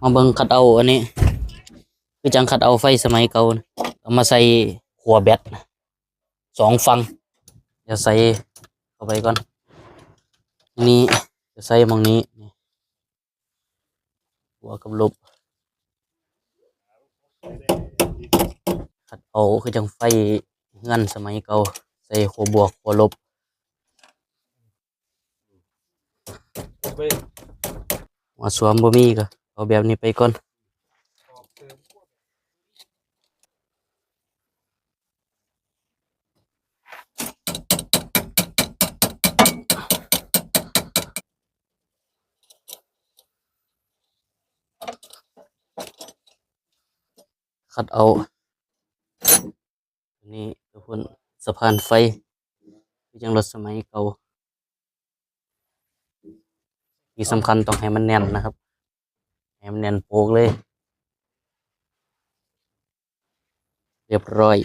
ມາເບິ່ງຄັດເອົາອັນນີ້ ຄືຈັ່ງຄັດເອົາໄຟສະໄໝເກົ່ານະ ເອົາມາໃສ່ຂົວແບັດສອງຝັ່ງ. ດຽວໃສ່ເຂົ້າໄປກ່ອນ. ນີ້ ຈະໃສ່ໝ່ອງນີ້ ນີ້ ບວກກັບລົບ. ຄັດເອົາຄືຈັ່ງໄຟເຮືອນສະໄໝເກົ່າ ໃສ່ຂົວບວກ ຂົວລົບ. ຫົວສວມບໍ່ມີກໍເອົາແບບນີ້ໄປກ່ອນ. ຄັດເອົາ ນີ້ ທຸກຄົນ ສະພານໄຟ ຄືຈັ່ງລົດສະໄໝເກົ່າ. ທີ່ສຳຄັນຕ້ອງໃຫ້ມັນແໜ້ນນະຄັບ ໃຫ້ມັນແໜ້ນໂປກເລີຍ. ຮຽບຮ້ອຍ.